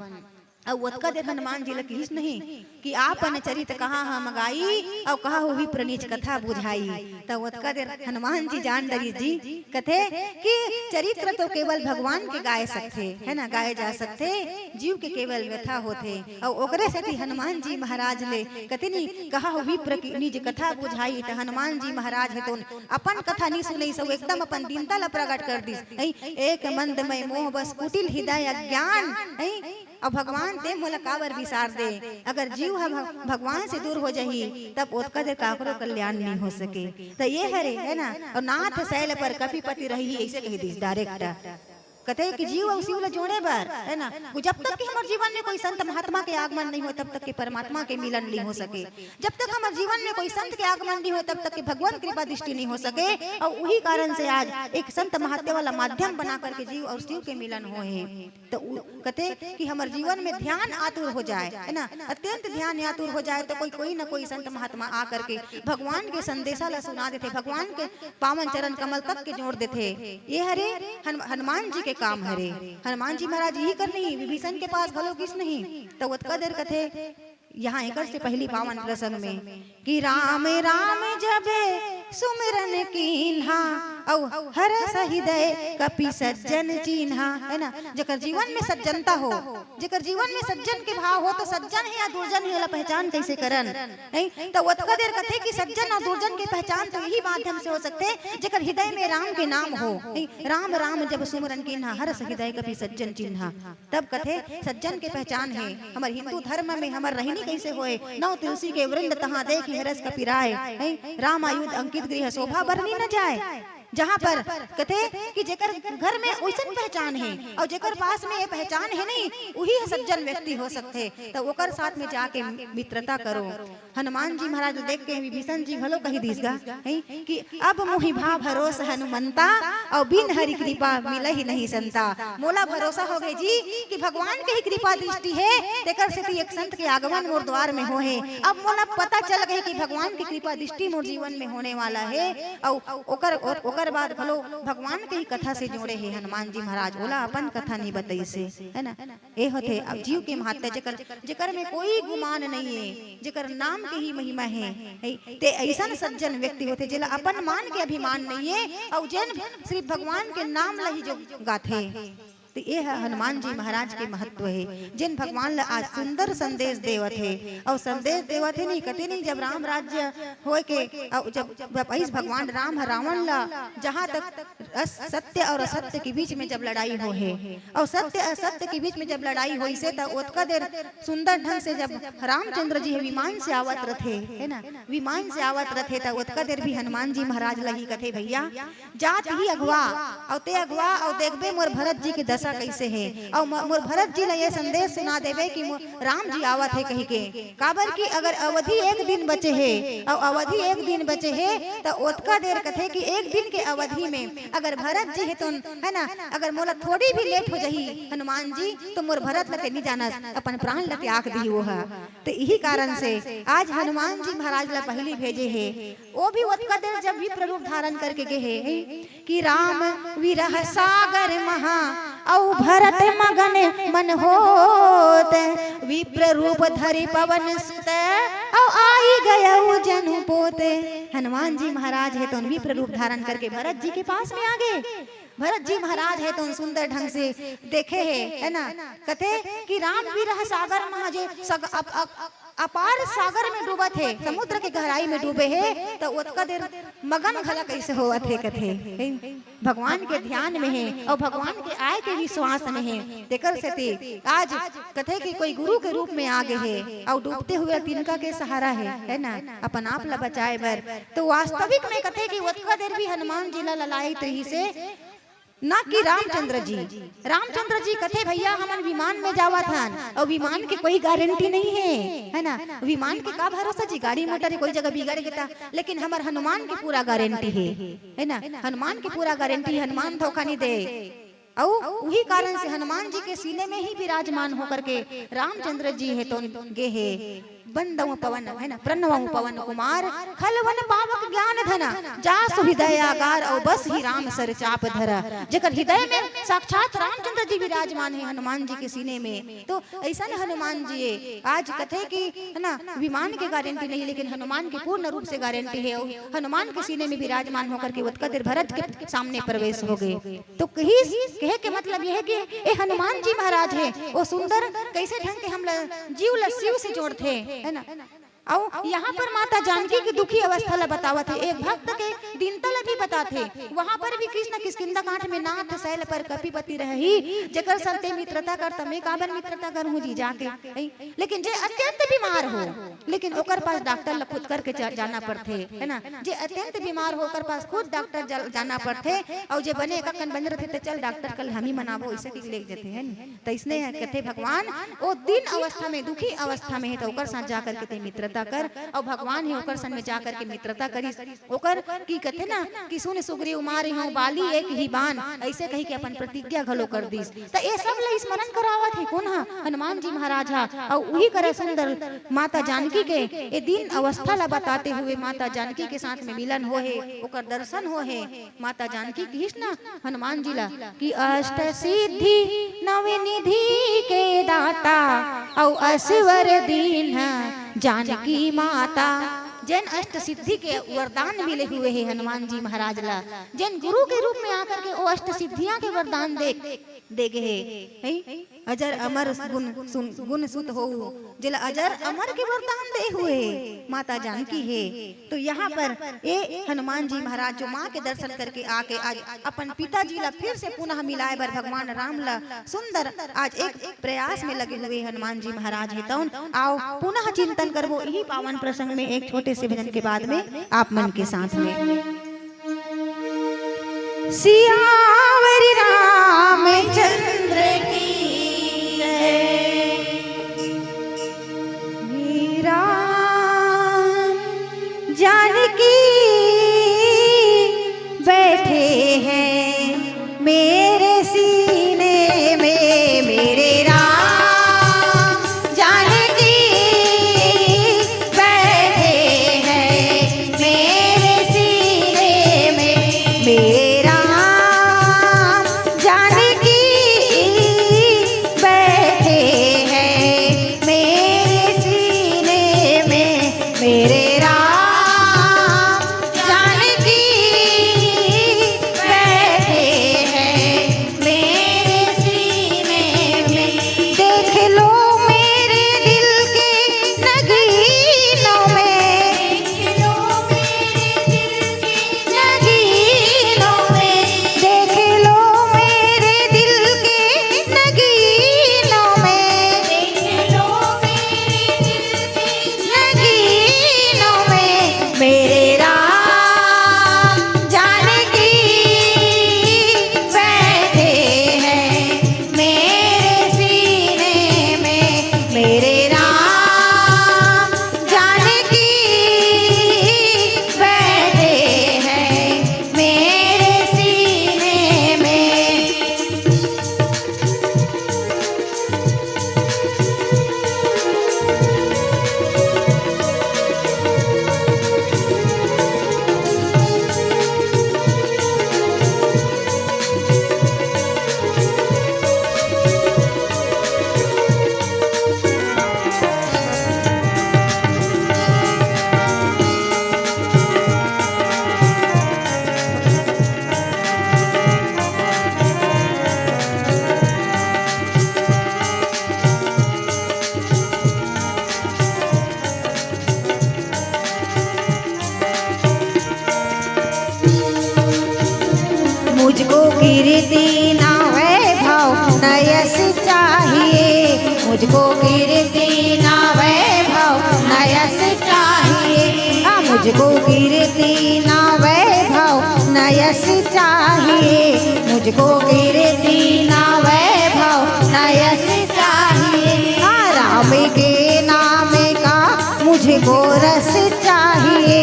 अउ ओतका देर हनुमान जी ल किहिस नहीं कि आपन चरित कहाँ हम गाई, अउ कहाँ हो विप्र नीच कथा बुझाई। त ओतका देर हनुमान जी जान डरिस जी, कथे कि चरित्र तो केवल भगवान के गाए सकथे, है ना, गाए जा सकथे, जीव के केवल व्यथा होथे। अउ ओकरे सेती हनुमान जी महाराज ले कथे नहीं, कहाँ हो विप्र की निज कथा बुझाई। त हनुमान जी महाराज हे तो अपन कथा नहीं सुनइस, अउ एकदम अपन दीनता ल प्रगट कर दिस। हैं, एक मंद मय मोह बस कुटिल हृदय अज्ञान। हैं, अब भगवान ते मोला काबर बिसार दे? अगर जीव ह भ-, भगवान से दूर हो जाही, तब ओतका देर काकरो कल्याण नहीं हो सके। त ये हरे, है ना, अउ नाथ शैल पर कपिपति रही, ऐसे कह दिस direct। कथे कि जीव अउ शिव ल जोड़े बर, है ना, जब तक कि हमर जीवन में कोई संत महात्मा के आगमन नहीं हो, तब तक कि परमात्मा के मिलन नहीं हो सके। जब तक हमर जीवन में कोई संत के आगमन नहीं हो, तब तक कि भगवान कृपा दृष्टि नहीं हो सके। अउ उही कारण से आज एक संत महात्मा वाला माध्यम बना करके जीव अउ शिव के मिलन होए हे। त उ कथे कि हमर जीवन में ध्यान आतुर हो जाए, है ना, अत्यंत ध्यान आतुर हो जाए, त कोई, कोई न कोई संत महात्मा आ करके भगवान के संदेशा ला सुना देथे, भगवान के पावन चरण कमल तक के जोड़ देथे। ये हरे हन-, हनुमान जी के काम हरे। हनुमान जी महाराज यही कर नहीं, विभीषण के पास घलो गिस नहीं। त ओतका देर कथे, यहाँ एकर से पहली पावन प्रसंग में कि राम राम जब सुमिरन कीन्हा, अउ हरस हृदय कपि सज्जन चीन्हा, है ना, जेकर जीवन में सज्जनता हो, जेकर जीवन में सज्जन के भाव हो, त सज्जन हे या दुर्जन हे, ओला पहचान कैसे करन? हैं? त ओतका देर कथे कि सज्जन अउ दुर्जन के पहचान तो यही माध्यम से हो सकथे, जेकर हृदय में राम के नाम हो। हैं? राम राम जब सुमिरन कीन्हा, हरस हृदय कपि सज्जन चीन्हा। तब कथे, सज्जन के पहचान हे। हमर हिंदू धर्म में हमर रहनी कैसे होए? नौ तुलसी के वृंद तहाँ देखे हरस कपि राय। हैं? राम आयुध अंकित गृह शोभा बरनी न जाए। जहाँ पर कथे कि जेकर घर में ओइसन पहचान हे अउ जेकर पास में ये पहचान हे नहीं, उही ह सज्जन व्यक्ति हो सकथे। त ओकर साथ में जाके मित्रता करो। हनुमान जी महाराज ल देख के विभीषण जी घलो कहि दिस गा, हैं, कि अब मोहि भा भरोस हनुमंता, अउ बिन हरि कृपा मिलहि नहीं संता। मोला भरोसा हो गे जी कि भगवान के ही कृपा दृष्टि हे, तेकर सेती एक संत के आगमन मोर द्वार में होहे। अब मोला पता चल गे कि भगवान के कृपा दृष्टि मोर जीवन में होने वाला हे। अउ ओकर, ओ-, ओकर बाद घलो भगवान के ही कथा से जोड़े हे हनुमान जी महाराज, ओला अपन कथा नहीं बतइसे, है ना। ए होथे अब जीव के महत्ता, जेकर, जेकर में कोई गुमान नहीं है, जेकर नाम के ही महिमा है, है, ते ऐसन सज्जन व्यक्ति होथे, जेला अपन मान के अभिमान नहीं है, अउ जेन सिर्फ भगवान के नाम ला ही जो गाथे। तो ये ह हनुमान जी महाराज के महत्व है, जेन भगवान ला आज सुंदर संदेश देवत है, अउ संदेश देवत है नहीं, कते नहीं, जब राम राज्य होए के, अउ जब, जब ऐस भगवान राम ह रावण ला, जहाँ तक अस-, सत्य और असत्य के बीच में जब लड़ाई हो हे, और सत्य असत्य के बीच में जब लड़ाई होइसे, त ओतका देर सुंदर ढंग से जब रामचंद्र जी ह विमान से आवत रथे, है ना, विमान से आवत रथे, त ओतका देर भी हनुमान जी महाराज ल ही कथे, "भैया, जात ही अगवा, और ते अगवा, और देखबे मोर भरत जी के दशा कैसे हे, और म-, मोर भरत जी ल ये संदेश सुना देबे कि मो-, राम जी आवत हे," कही के। काबर कि अगर अवधि एक दिन बचे हे, अउ अवधि एक दिन बचे हे, त ओतका देर कथे कि एक दिन के अवधि में अगर भरत जी हे तो, है ना, अगर मोला थोड़ी भी लेट हो जाही हनुमान जी, तो मोर भरत ल ते नी जानस, अपन प्राण ल त्याग दिही वो ह। त इही कारण से आज हनुमान जी महाराज ल पहिली भेजे हे, वो भी ओतका देर जब विप्र रूप धारण करके गे हे, कि राम विरह सागर महा, अउ भरत मगन मन होत। विप्र रूप धरि पवन सुत, अउ आई गयउ जनु पोत। हनुमान जी महाराज हे तो विप्र रूप धारण करके भरत जी के पास में आ गे। भरत जी महाराज हे तो सुंदर ढंग से देखे हे, है ना, कथे कि राम विरह सागर महा, जे सग-, अप-, अप-, अपार सागर में डूबत हे, समुद्र के गहराई में डूबे हे, त ओतका देर मगन घला कैसे होवत हे, कथे, हे, भगवान के ध्यान में हे अउ भगवान के आय के विश्वास में हे। तेकर सेती आज कथे कि कोई गुरु के रूप में आ गे हे अउ डूबते हुए तिनका के सहारा हे, है ना, अपन आप ला बचाए बर। तो वास्तविक में कथे कि ओतका देर भी हनुमान जी ला ललायत रहिसे, ना कि रामचंद्र जी। रामचंद्र जी कथे, "भैया, हमन विमान में जावत हन, अउ विमान के कोई गारंटी नहीं हे, है ना? विमान के का भरोसा जी, गाड़ी मोटर कोई जगह बिगड़ गे त, लेकिन हमर हनुमान के पूरा गारंटी हे, है ना? हनुमान के पूरा गारंटी, हनुमान धोखा नहीं दे।" अउ उही कारण से हनुमान जी के सीने में ही विराजमान होकर के रामचंद्र जी हे तो गे हे। वंदउ पवन, है ना, प्रणवउ पवन कुमार, खलवन पावक ज्ञान है ना, जा सो हृदयागार अउ बस ही राम सर चाप धरा। जेकर हृदय में साक्षात रामचंद्र जी विराजमान है हनुमान जी के सीने में, तो ऐसन हनुमान जी है। आज कथे कि, है ना, विमान के गारंटी नहीं, लेकिन हनुमान की पूर्ण रूप से गारंटी है। अउ हनुमान के सीने में विराजमान होकर के ओतका देर भरत के सामने प्रवेश हो गए। तो कही, कहे के मतलब यह है कि ए हनुमान जी महाराज है, वो सुंदर कैसे ढंग के हम ल-, जीव ल शिव से जोड़थे, है ना। अउ यहाँ पर माता जानकी की दुखी अवस्था ला बतावत है, एक भक्त के दीनता ला भी बताथे। वहाँ पर भी कृष्ण किष्किंधा कांड में नाथ शैल पर कपिपति रहही, जेकर संग ते मित्रता कर, त मैं काबर मित्रता करहूँ जी जाके, है? लेकिन जे अत्यंत बीमार हो, लेकिन ओकर पास डॉक्टर ला खुद करके जा-, जाना पड़थे, है ना। जे अत्यंत बीमार हो, ओकर पास खुद डॉक्टर जा-, जाना पड़थे। अउ जे बने एक कन बने रथे, त चल डॉक्टर कल हम ही मनाबो, ऐसे कहि के लेके जथे, है ना। त इसने कथे भगवान, ओ दीन अवस्था में, दुखी अवस्था में है, त ओकर साथ जा करके ते मित्रता कर। अउ भगवान ही ओकर संग में जा करके मित्रता करिस। ओकर की कथे ना कि सुन सुग्रीव मारे हूँ बाली एक ही बान, ऐसे कहि के अपन प्रतिज्ञा घलो कर दिस। त ये सब ला स्मरण करावत हे कोन हा? हनुमान जी महाराज हा। अउ उही करा सुंदर माता जानकी के ये दीन अवस्था ला बताते हुए माता जानकी के साथ में मिलन हो हे, ओकर दर्शन हो हे। माता जानकी कहिस ना हनुमान जी ला कि अष्ट सिद्धि नव निधि के दाता, अउ असवर दीन जानकी माता। जेन अष्ट सिद्धि के वरदान मिले हुए हे हनुमान जी महाराज ला, जेन गुरु के रूप में आकर के वो अष्ट सिद्धियां के वरदान दे, दे गे हे, है? अजर अमर गुण सुन, गुण सुत हो, जेला अजर अमर के वरदान दे हुए हे, माता जानकी हे। तो यहाँ पर ए हनुमान जी महाराज जो माँ के दर्शन करके आके आज अपन पिताजी ला फिर से पुनः मिलाए बर भगवान राम ला सुंदर आज एक प्रयास में लगे हुए हनुमान जी महाराज हे। तौन आओ पुनः चिंतन करबो इही पावन प्रसंग में एक छोटे से भजन के बाद में आप मन के साथ में। सियावर रामचंद्र की जय। मेरा जानकी बैठे हैं मेरे सीने में, मेरे राम जानकी बैठे हैं मेरे सीने में, मेरे राम जानकी बैठे हैं मेरे सीने में, मेरे राम जानकी बैठे हैं मेरे सीने में। देख लो मेरे दिल के नगीनों में, देख लो मेरे दिल के नगीनों में, देख लो मेरे दिल के नगीनों में, देख लो मेरे दिल के नगीनों में, मेरे राम जानकी बैठे हैं मेरे सीने में, मेरे राम जानकी बैठे हैं मेरे सीने में। मुझको कीर्ति ना वैभव न यश चाहिए, मुझको कीर्ति ना वैभव न यश चाहिए, हाँ, मुझको कीर्ति ना वैभव न यश चाहिए, मुझको कीर्ति ना वैभव न यश चाहिए। हाँ, राम के नाम का मुझको रस चाहिए,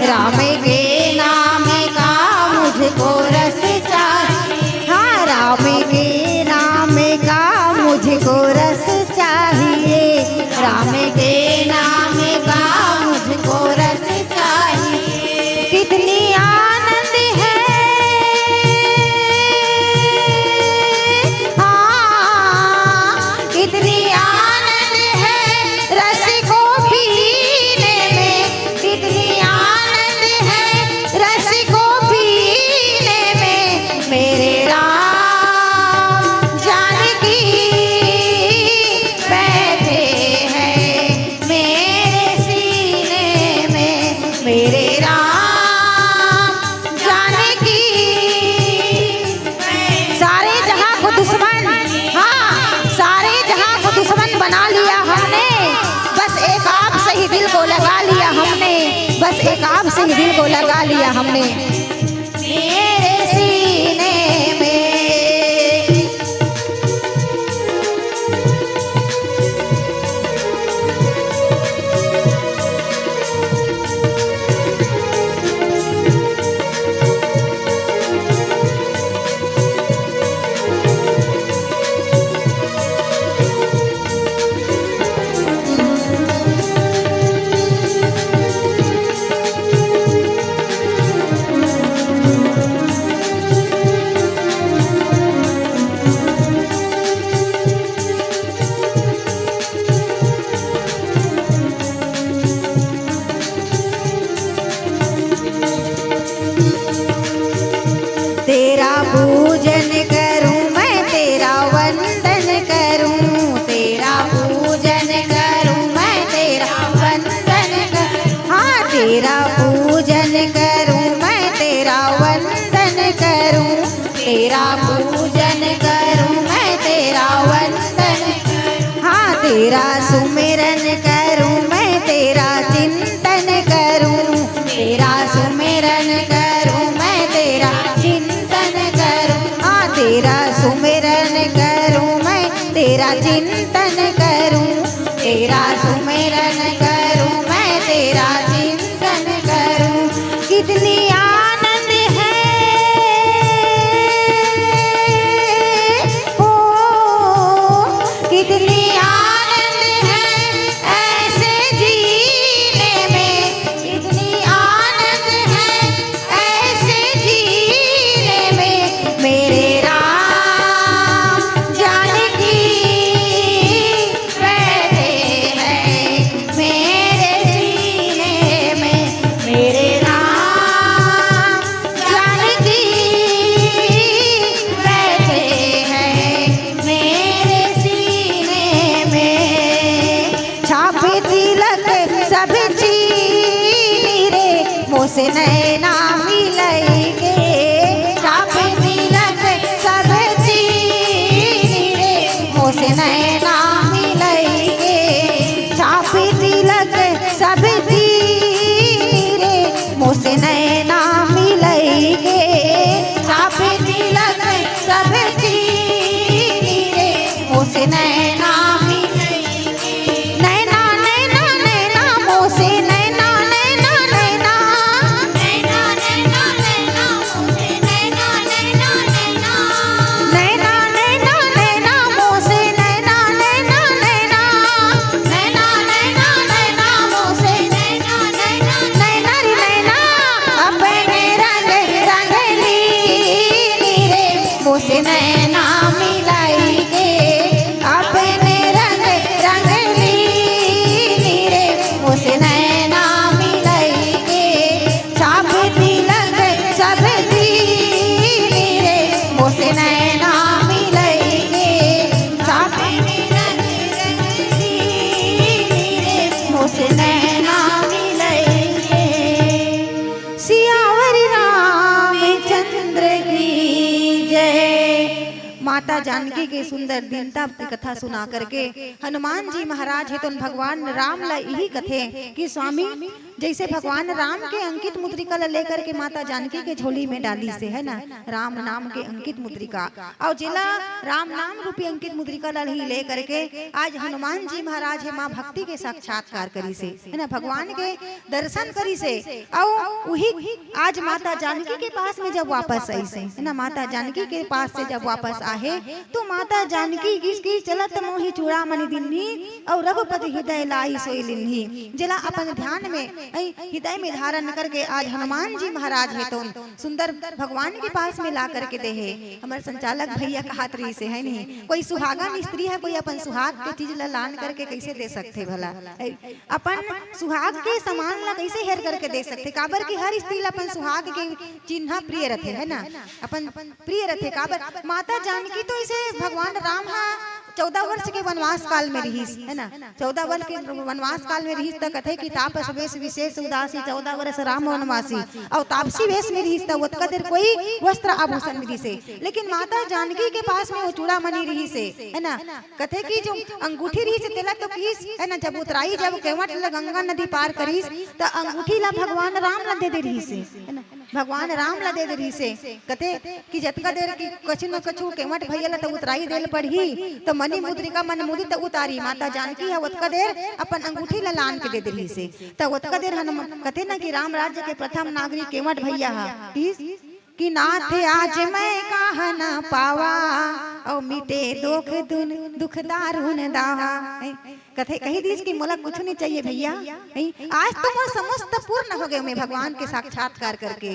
राम के नाम का मुझको रस चाहिए। हाँ, राम के नाम का मुझको रस चाहिए, राम के नाम का मुझको रस चाहिए। कितनी दिल को लगा लिया हमने मेरे सीने में। तेरा पूजन करूं मैं, तेरा वंदन करूं, तेरा पूजन करूं मैं, तेरा वंदन करूं। हाँ, तेरा पूजन करूं मैं, तेरा वंदन करूं, तेरा पूजन करूं मैं, तेरा वंदन करूं। हाँ, तेरा सुमिरन करूं मैं, तेरा चिंतन करूं, तेरा सुमिरन करूं मैं, तेरा चिंतन करूं। हाँ, तेरा सुमिरन करूं मैं, तेरा चिंतन करूं, तेरा सुमिरन करूं मैं, तेरा चिंतन करूं। कितनी आनंद है, ओ, कितनी आनंद है ऐसे जीने में, कितनी आनंद है ऐसे जीने में। मेरे राम जानकी बैठे हैं मेरे सीने में, मेरे राम जानकी बैठे हैं मेरे सीने में। छाप तिलक सब चीनी रे, मोसे नैना मिलई के। छाप तिलक सब चीनी रे, मोसे नैना मिलई के। छाप तिलक सब चीनी रे, मोसे नैना मिलई के। छाप तिलक सब चीनी रे, मोसे नैना मिलई के। नैना, नैना, नैना, मोसे नैना, नैना, नैना। नैना, नैना, नैना, मोसे नैना, नैना, नैना। नैना, नैना, नैना, मोसे नैना, नैना, नैना। नैना, नैना, नैना, मोसे नैना, नैना, नैना रे नैना। अपने रंग रंगली रे, मोसे नैना मिलई के। अपने रंग रंगली रे, मोसे नैना मिलई के। छाप तिलक सब चीनी रे, मोसे नैना मिलई के। छाप तिलक सब चीनी रे, मोसे नैना मिलई के। सियावर रामचंद्र की जय। माता जानकी के सुंदर दीनता की कथा सुना करके हनुमान जी महाराज हे तो भगवान राम ला यही कथे कि स्वामी, जैसे भगवान राम के अंकित मुद्रिका ला लेकर के माता जानकी के झोली में डालिस हे, है ना, राम नाम के अंकित मुद्रिका, अउ जेला राम नाम रूपी अंकित मुद्रिका ला ही लेकर के आज हनुमान जी महाराज हे माँ भक्ति के साक्षात्कार करिस हे, है ना, भगवान के दर्शन करिस हे। अउ उही आज माता जानकी के पास में जब वापस आइस हे, है ना, माता जानकी के पास से जब वापस आहे तो माता जानकी गिस कि चलत मोहि चूड़ामणि दिन्ही, अउ रघुपति हृदय लाइ सोइ लिन्ही, जेला अपन ध्यान में, ऐ, हृदय में धारण करके आज हनुमान जी महाराज हे तो सुंदर भगवान के पास में ला करके दे हे। हमर संचालक भैया कहत रहिस हे, है नहीं, कोई सुहागन स्त्री हे, कोई अपन सुहाग के चीज ला लान करके कैसे दे सकथे भला? ऐ, अपन सुहाग के सामान ला कैसे हेर करके दे सकथे? काबर कि हर स्त्री ला अपन सुहाग के चिन्हा प्रिय रथे, है ना, अपन प्रिय रथे। काबर माता जानकी तो इसे भगवान राम हा चौदह वर्ष के वनवास काल में रिहिस, है ना? चौदह वर्ष के वनवास काल में रिहिस त कथे कि तापस वेश विशेष उदासी, चौदह वर्ष राम वनवासी। अउ तापसी वेश में रिहिस त ओतका देर कोई वस्त्र आभूषण नइ रिहिसे। लेकिन माता जानकी के पास में वो चूड़ामणि रिहिसे, है ना? कथे कि जो अंगूठी रिहिसे तेला तो किहिस, है ना, जब उतराई, जब केवट ल गंगा नदी पार करिस, त अंगूठी ला भगवान राम ला दे दे रिहिसे, है ना? भगवान राम ला दे दे रिहिसे। कथे कि जतका देर कि कछु न कछु केवट भैया ला त उतराई देल पड़ही, त मणि मुद्रिका मन मुदित उतारी। माता जानकी ह ओतका देर अपन अंगूठी ला लान के दे दे रिहिसे। त ओतका देर हनुम-, कथे ना कि राम राज्य के प्रथम नागरिक केवट भैया ह किहिस कि नाथ आज मैं काहन पावा, अउ मिटे दोख दुन दुख दारुण दावा। हैं? कथे, कहि दिस कि मोला कुछु नइ चाहिए भैया। हैं? आज तो मोर समस्त पूर्ण हो गए, मैं भगवान के साक्षात्कार करके।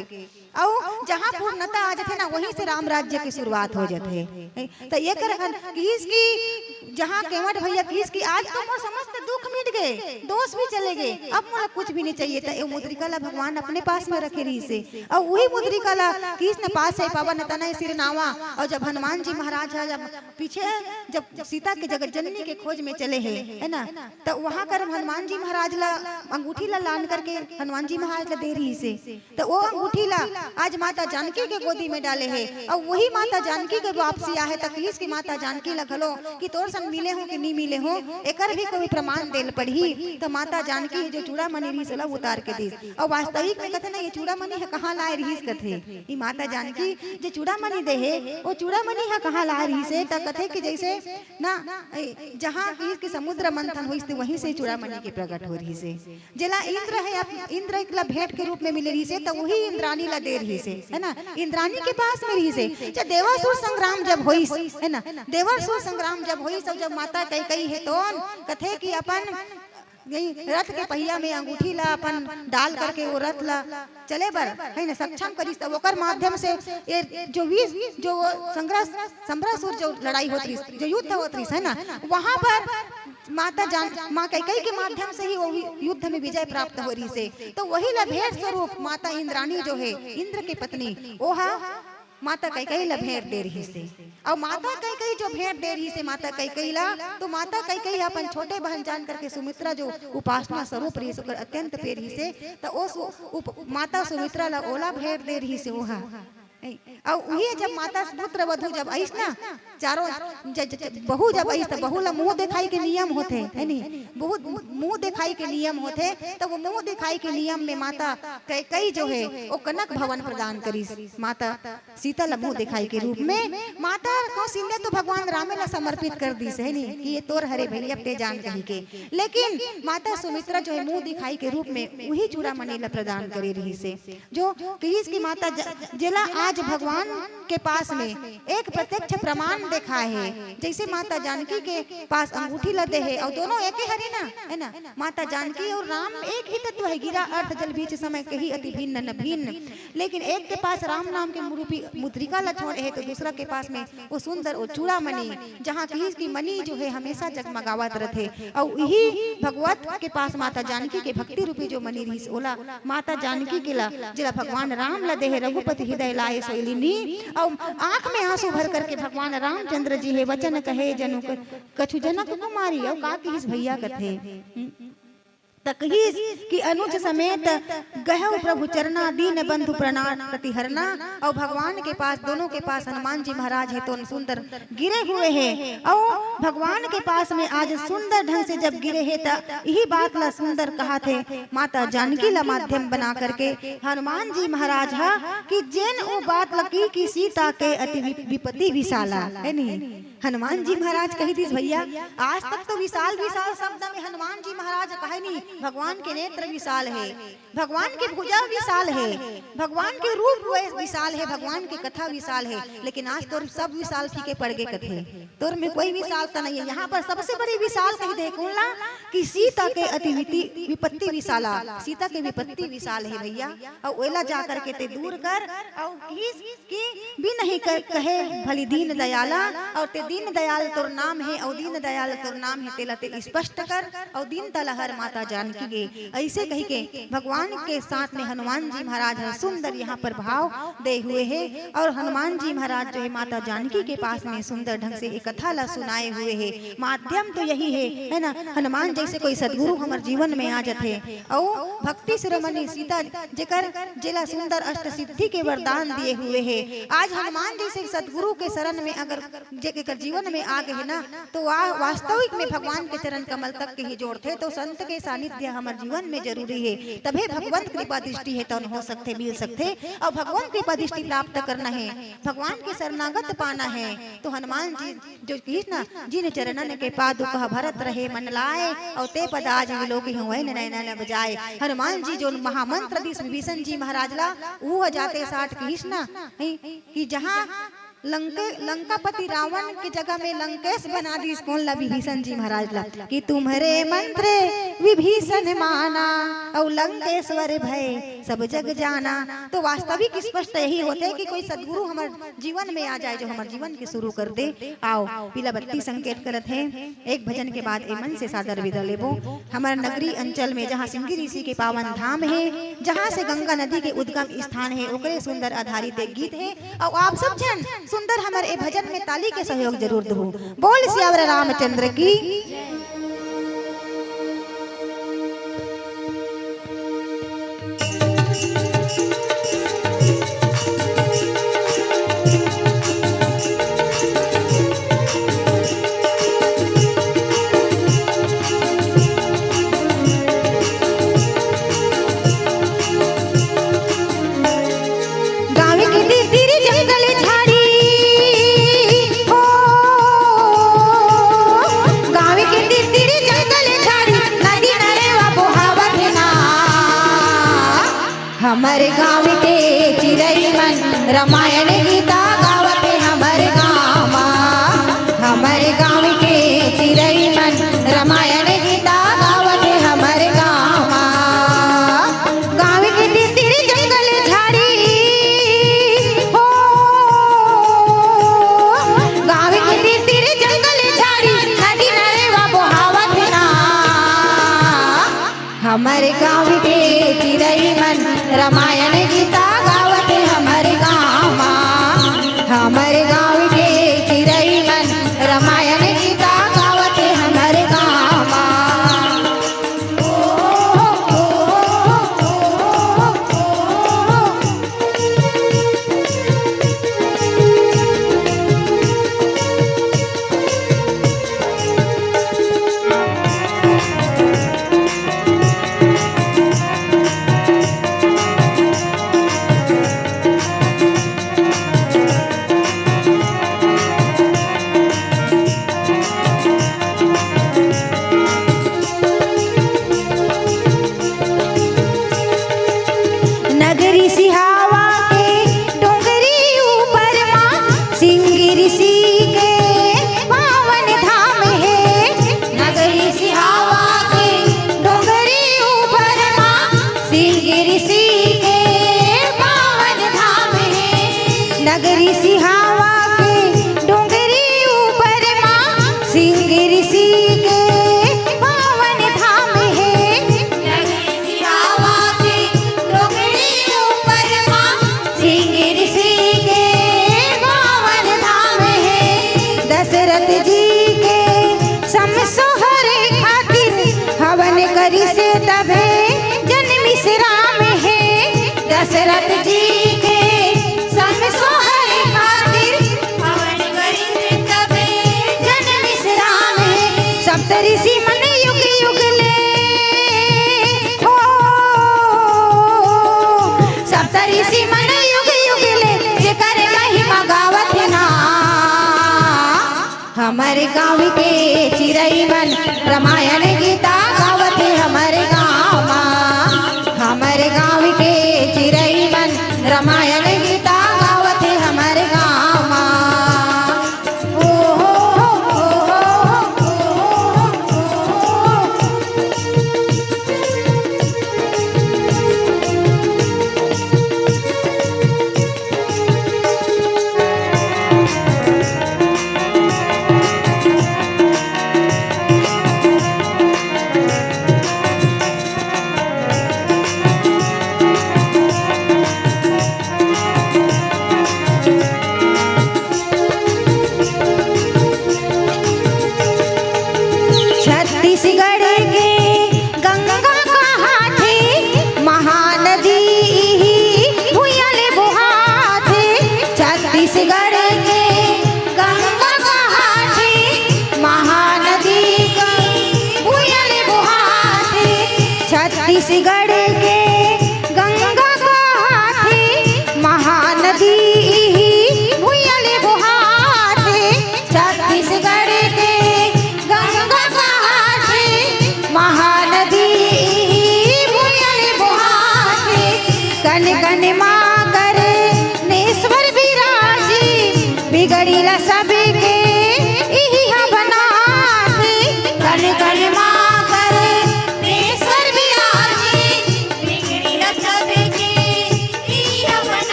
अउ जहाँ पूर्णता आ जाथे ना, वहीं से राम राज्य की शुरुआत हो जाथे। हैं? त ये कर हन किहिस कि जहाँ केवट भैया किहिस कि आज तो मोर समस्त दुख मिट गए, दोष भी चले गए, अब मोला कुछ भी नइ चाहिए। त ये मुद्रिका ला भगवान अपने पास में रखे रिहिसे। अउ वही मुद्रिका ला किहिस न पास है पवन तनय सिर नावा। अउ जब हनुमान जी महाराज ह जब पीछे जब सीता के जगत जननी के खोज में चले हे, है ना, त वहाँ कर हनुमान जी महाराज ला अंगूठी ला लान करके हनुमान जी महाराज ला दे रिहिसे। त वो अंगूठी ला आज माता जानकी के गोदी में डाले हे, अउ वही माता जानकी के वापसी आहे। त किहिस कि माता जानकी ला घलो कि तोर संग मिले हो कि नी मिले हो, एकर भी कोई प्रमाण देल पड़ही। त माता जानकी जो चूड़ामणि रिहिस ओला उतार के दिस। अउ वास्तविक में कथे ना, ये चूड़ामणि ह कहाँ लाए रिहिस कथे, ई माता जानकी जे चूड़ामणि दे हे, वो चूड़ामणि ह कहाँ लाए रिहिसे, त कथे कि जैसे ना, ए, जहाँ किहिस कि समुद्र मंथन होइस ते वहीं से चूड़ामणि के प्रकट हो रिहिसे। जेला इंद्र है, अप-, इंद्र ला भेंट के रूप में मिले रिहिसे, त वही इंद्राणी ला दे रिहिसे, है ना? इंद्राणी के पास में रिहिसे। जब देवासुर संग्राम जब होइस, है ना? देवासुर संग्राम जब होइस, अउ जब माता कैकई हे तोन कथे कि अपन यही रथ के पहिया में अंगूठी ला अपन डाल करके वो रथ ला चले बर, है ना, सक्षम करिस, त ओकर माध्यम से ये जो वीर, जो वो संग्रह, संभ्रासुर जो लड़ाई होत रहिस, जो युद्ध होत रहिस, है ना, वहाँ पर माता जान, माँ कैकई के माध्यम से ही वो वि-, युद्ध में विजय प्राप्त हो रहिसे। त वही ला भेंट स्वरूप माता इंद्राणी जो है, इंद्र के पत्नी, वो हा माता कैकई ला भेंट दे रहिसे। अउ माता कैकई जो भेंट दे रहिसे, माता कैकई ला, त माता कैकई ह अपन छोटे बहन जान करके सुमित्रा जो उपासना स्वरूप रहिस, ओकर अत्यंत प्रिय रहिसे, त ओ सु-, उप-, माता सुमित्रा ला ओला भेंट दे रहिसे ओहा। अउ उही जब माता पुत्र वधू जब आइस ना, चारों ज-, ज-, ज-, बहू जब आइस, त बहू ला मुंह देखाई के नियम होथे, है नी? बहुत मुंह देखाई के नियम होथे, त वो मुंह देखाई के नियम में माता कैकई जो है, वो कनक भवन प्रदान करिस। माता सीता ला मुंह देखाई के रूप में माता कौशल्या तो भगवान रामे ला समर्पित कर दिस, है नी, कि ये तोर हरे भई, अब ते जान कही के। लेकिन माता सुमित्रा जो है, मुंह दिखाई के रूप में वही चूड़ामणि ला प्रदान करे रहिसे, जो कहिस कि माता ज-, जेला आज भगवान के पास में एक प्रत्यक्ष प्रमाण देखा है, जैसे माता जानकी के पास अंगूठी ला दे है, और दोनों एके हरे ना, है ना, माता जानकी और राम एक ही तत्व है, गिरा अर्थ जल बीच समय कही अति भिन्न न भिन्न। लेकिन एक के पास राम नाम के रूपी मुद्रिका ला छोड़े है, तो दूसरा के पास में वो सुंदर वो चूड़ामणि, जहाँ कहिस कि मणि जो है हमेशा जगमगावत रथे। और यही भगवत के पास माता जानकी के भक्ति रूपी जो मणि रहिस, ओला माता जानकी के ला, जेला भगवान राम ला देहे, रघुपति हृदय लाए सोइलिनी। और आंख में आंसू भर करके भगवान रामचंद्र जी हे वचन कहे जनु क-, कछु जनक कुमारी। और का कहिस भैया कथे? हम्म? त कहिस कि अनुज समेत गहव प्रभु चरना, दीन बंधु प्रणाम प्रतिहरना। और भगवान के पास, दोनों के पास हनुमान जी महाराज है, तो सुंदर गिरे हुए हैं। और भगवान के पास में आज सुंदर ढंग से जब गिरे हैं, त यही बात ला सुंदर कहा थे माता जानकी ला माध्यम बना करके हनुमान जी महाराज हा कि जेन वो बात लगी कि सीता के अति वि-, विपत्ति विशाला, है नहीं? हनुमान जी महाराज कही दिस भैया, आज तक तो विशाल विशाल शब्द में हनुमान जी महाराज कहे नहीं, भगवान के नेत्र विशाल है, भगवान के भुजा विशाल है, भगवान के रूप वै-, विशाल है, भगवान की कथा विशाल है, लेकिन आज तोर सब विशाल फीके पड़ गए कथे, तोर में कोई विशालता नहीं है। यहाँ पर सबसे बड़ी विशाल कही दे कौन ला कि सीता के अति विति-, विपत्ति विशाला, सीता के विपत्ति विशाल है भैया। और ओला जा करके ते दूर कर, और किस कि भी नहीं कर, कहे भली दीन दयाला, और ते दीन दयाल तोर नाम हे, अउ दीन दयाल तोर नाम हे, तेला ते स्पष्ट कर, अउ दीनता ला हर माता जानकी गे, अइसे कहिके भगवान के साथ में हनुमान जी महाराज ह सुंदर यहाँ पर भाव दे हुए हे। अउ हनुमान जी महाराज जो हे माता जानकी के पास में सुंदर ढंग से ए कथा ला सुनाए हुए हे। माध्यम तो यही हे, है ना? हनुमान जइसे कोई सदगुरु हमर जीवन में आ जाथे, अउ भक्ति शिरोमणि सीता जेकर, जेला सुंदर अष्ट सिद्धि के वरदान दिए हुए हे। आज हनुमान जइसे सदगुरु के शरण में अगर जे, जेकर जीवन में आ गे हे ना, तो वा-, वास्तविक में भगवान के चरण कमल तक के ही जोड़थे। तो संत के सानिध्य हमर जीवन में जरूरी हे, तभे भगवंत कृपा दृष्टि हे तौन हो सकथे, मिल सकथे। अउ भगवंत कृपा दृष्टि प्राप्त करना हे, भगवान के शरणागत पाना हे, तो हनुमान जी जो किहिस ना, "जिन चरणन के पादुका भरत रहे मन लाए, अउ ते पद आज विलोकिहूँ अइन नैनन बजाए।" हनुमान जी जो महामंत्र दिस विभीषण जी महाराज ला, उहू ह जाते साठ किहिस ना, हैं, कि जहाँ लंके-, लंकापति रावण के जगह में लंकेश बना दिस कोन ला? विभीषण जी महाराज ला, कि "तुम्हरे मंत्र विभीषण माना, अउ लंकेश्वर भय सब जग जाना।" तो वास्तविक स्पष्ट यही होथे कि कोई सदगुरु हमर जीवन में आ जाए, जो हमर जीवन के शुरू कर दे। आओ, पीला बत्ती संकेत करत हे। एक भजन के बाद ए मन से सादर विदा लेबो। हमर नगरी अंचल में जहाँ सिंगी ऋषि के पावन धाम हे, जहाँ से गंगा नदी के उद्गम स्थान हे, ओकरे सुंदर आधारित एक गीत हे। अउ आप सब झन सुंदर हमर ए भजन में ताली के सहयोग जरूर दहू। बोल सियावर रामचंद्र की। गाँव के तीर तीर जंगल झाड़ी हो, गाँव के तीर तीर जंगल झाड़ी, नदी नरेवा बोहावत हे ना। हमर गाँव के चिरई मन रामायण गीता गावत हे हमर गाँव मा। हमर गाँव के चिरई मन रामायण गीता गावत हे हमर गाँव मा। गाँव के तीर तीर जंगल झाड़ी हो, गाँव के तीर तीर जंगल झाड़ी, नदी नरेवा बोहावत हे ना। हमर गाँव के चिरई मन रामायण गीता गावत हे हमर गाँव मा। हमर गाँव के चिरई मन रामायण गीता गावत हे हमर गाँव मा। नगरी सिहावा के डोंगरी ऊपर मा सिंगी ऋषि के पावन धाम हे। नगरी सिहावा के डोंगरी ऊपर मा सिंगी ऋषि के पावन धाम हे। नगरी सिहावा के डोंगरी ऊपर मा सिंगी ऋषि के पावन धाम हे। नगरी सिहावा के डोंगरी ऊपर मा सिंगी ऋषि के पावन धाम हे। दशरथ जी के समसोहर खातिर हवन करिसे तभे जनमिस राम हे। दशरथ जी के समसोहर खातिर हवन करिसे तभे जनमिस राम हे। सप्त ऋषि मन युग युग ले हो, सप्त ऋषि मन युग युग ले जेकर महिमा गावत हे ना। हमर गाँव के चिरई मन रामायण गीता गावत हे हमर गाँव मा। हमर गाँव के चिरई मन रामायण गीता गावत हे हमर गाँव मा। ओ हो हो हो हो हो हो।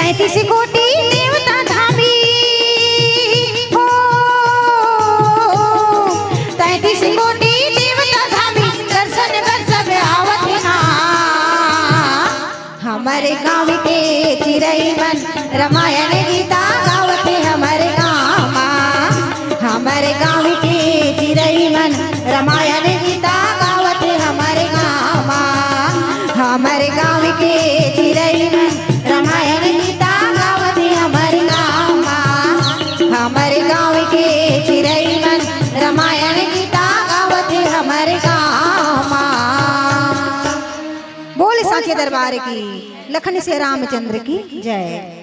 तैंतीस कोटि देवता धामी हो, तैंतीस कोटि देवता धामी, दर्शन बर सब आवत हे ना। हमर गाँव के चिरई मन रामायण गीता गावत हे हमर गाँव मा। हमर गाँव के चिरई मन रामायण गीता गावत हे हमर गाँव मा। हमर गाँव के चिरई मन रामायण गीता गावत हे हमर गाँव मा। हमर गाँव के चिरई मन रामायण गीता गावत हे हमर गाँव मा। बोल साचे दरबार की, लखन से रामचंद्र की जय।